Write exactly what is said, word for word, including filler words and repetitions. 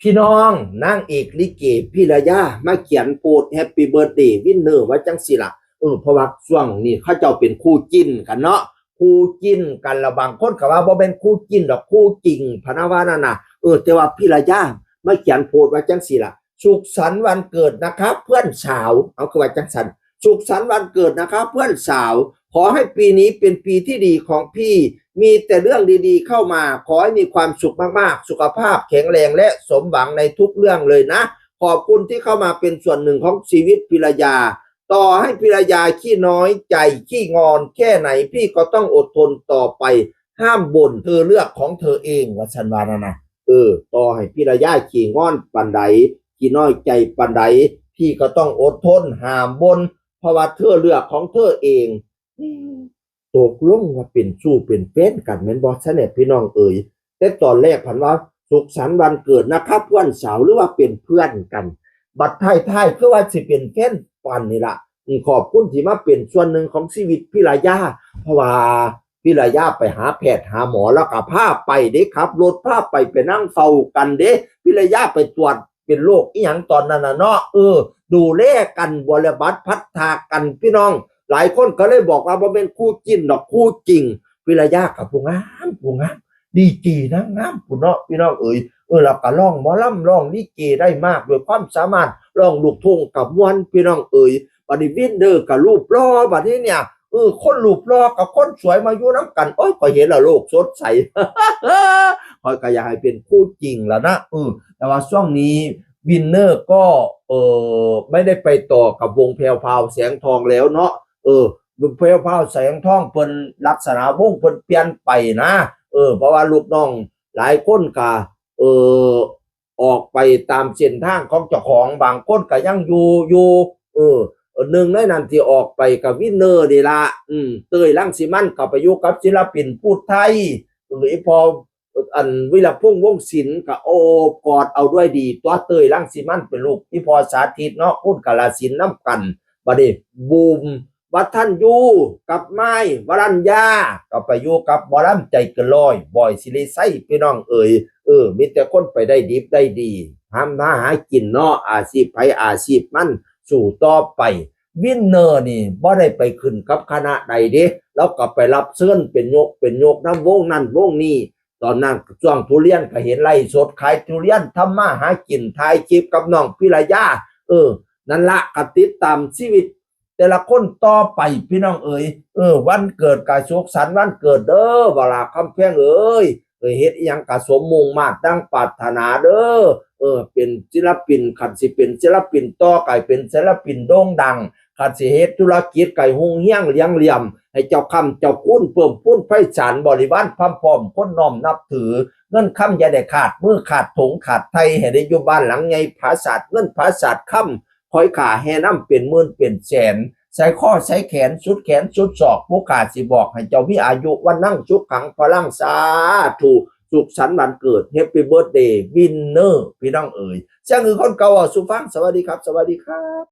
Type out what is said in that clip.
พี่น้อง นางเอกลิเกพิรยามาเขียนโพสต์ Happy Birthday Winner ว่าจังสิล่ะ เออ เพราะว่าช่วงนี้เขาเจ้าเป็นคู่จิ้นกันเนาะ คู่จิ้นกัน แล้วบางคนก็ว่าบ่เป็นคู่จิ้นดอก คู่จริงพะนะว่านั่นน่ะ เออ แต่ว่าพิรยามาเขียนโพสต์ว่าจังสิล่ะ สุขสันต์วันเกิดนะครับเพื่อนสาว เอาคือว่าจังสัน สุขสันต์วันเกิดนะครับเพื่อนสาว ขอให้ปีนี้เป็นปีที่ดีของพี่ มีแต่เรื่องดีๆเข้ามา ขอให้มีความสุขมากๆ สุขภาพแข็งแรงและสมหวังในทุกเรื่องเลยนะ ขอบคุณที่เข้ามาเป็นส่วนหนึ่งของชีวิตพิรยา ต่อให้พิรยาขี้น้อยใจขี้งอนแค่ไหน พี่ก็ต้องอดทนต่อไป ห้ามบ่น เธอเลือกของเธอเอง ว่าสันว่านั่นนะ เออ ต่อให้พิรยาขี้งอนปานใด ขี้น้อยใจปานใด พี่ก็ต้องอดทน ห้ามบ่น เพราะว่าเธอเลือกของเธอเอง ตกลงว่าเป็นชู้เป็นแฟนกันแม่นบ่ ซะเนี่ยพี่น้องเอ๋ย แต่ตอนแรกพันว่า สุขสันต์วันเกิดนะครับเพื่อนสาว หรือว่าเป็นเพื่อนกัน บัดท้ายๆคือว่าสิเป็นแฟนกันนี่ล่ะ อืม ขอบคุณที่มาเป็นส่วนหนึ่งของชีวิตพิรยา เพราะว่าพิรยาไปหาแพทย์หาหมอ แล้วก็พาไปเด้ ขับรถพาไป ไปนั่งเฝ้ากันเด้ พิรยาไปตรวจเป็นโรคอีหยังตอนนั้นน่ะเนาะ เออ ดูแลกัน บริบัติพัดถากันพี่น้อง หลายคนก็เลยบอกว่าบ่แม่นคู่จิ้นดอก คู่จริง พิรยากับผู้งาม ผู้งาม ดีกรีนางงามผู้เนาะพี่น้องเอ๋ย เออ แล้วก็ร้องหมอลำ ร้องลิเกได้มากด้วยความสามารถ ร้องลูกทุ่งกับม่วนพี่น้องเอ๋ย บัดนี้วินเนอร์กับรูปหล่อ บัดนี้เนี่ย เออ คนรูปหล่อกับคนสวยมาอยู่นำกัน โอ้ย ข้อยเห็นแล้วโลกสดใส ข้อยก็อยากให้เป็นคู่จริงแล้วนะ เออ แต่ว่าช่วงนี้วินเนอร์ก็ เออ ไม่ได้ไปต่อกับวงแพรวพราวแสงทองแล้วเนาะ เออ วงแพรวพราวแสงทองเพิ่นลักษณะวงเพิ่นเปลี่ยนไปนะ เออ เพราะว่าลูกน้องหลายคนก็ เออ ออกไปตามเส้นทางของเจ้าของ บางคนก็ยังอยู่ อยู่ เออ หนึ่งในนั้นที่ออกไปกับวินเนอร์นี่ละ อืม เต้ยรังสิมันก็ไปอยู่กับศิลปินผู้ไทย เออ อีพอ อันวีรพงษ์ วงศ์ศิลป์ก็โอบกอดเอาด้วยดี ตัวเต้ยรังสิมันเป็นลูกอีพอสาธิตเนาะ คนกาฬสินธุ์นำกัน บัดนี้บูม วัฒนยู กับไม้ วรัญญา ก็ไปอยู่กับหมอลำใจเกินร้อย บอยศิริชัย พี่น้องเอ๋ย เออ มีแต่คนไปได้ดิบได้ดี ทำมาหากินเนาะ อาชีพไผอาชีพมัน สู้ต่อไป วินเนอร์นี่บ่ได้ไปขึ้นกับคณะใดเด้ แล้วก็ไปรับเชิญเป็นยกเป็นยกนำวงนั่นวงนี้ ตอนนั้นช่วงทุเรียนก็เห็นไลฟ์สดขายทุเรียน ทำมาหากิน ถ่ายคลิปกับน้องพิรยา เออ นั่นละ ก็ติดตามชีวิตแต่ละคนต่อไปพี่น้องเอ๋ย เออ วันเกิดก็สุขสันต์วันเกิดเด้อ วราคำแพงเอ๋ย เออ เฮ็ดอิหยังก็สมมุ่งมาดดังปรารถนาเด้อ เออ เป็นศิลปิน คันสิเป็นศิลปินต่อก็ให้เป็นศิลปินโด่งดัง คันสิเฮ็ดธุรกิจก็ให้รุ่งเรืองเรืองเหลี่ยม ให้เจ้าค้ำเจ้าคูณเพิ่มพูนไพศาล บริวารพร่ำพร้อมคนน้อมนับถือ เงินคำอย่าได้ขาดมือขาดถุงขาดไถ่ ให้ได้อยู่บ้านหลังใหญ่ผาสาทเงินผาสาทคำ คอยข้าแห่นำเป็นหมื่นเป็นแสน ใส่ข้อใส่แขนสุดแขนสุดศอก ผู้ข้าสิบอกให้เจ้ามีอายุวรรณังสุขังพลัง สาธุ สุขสันต์วันเกิด Happy Birthday Winner พี่น้องเอ๋ย เสียงคือคนเก่าอ่ะ สุฟัง สวัสดีครับ สวัสดีครับ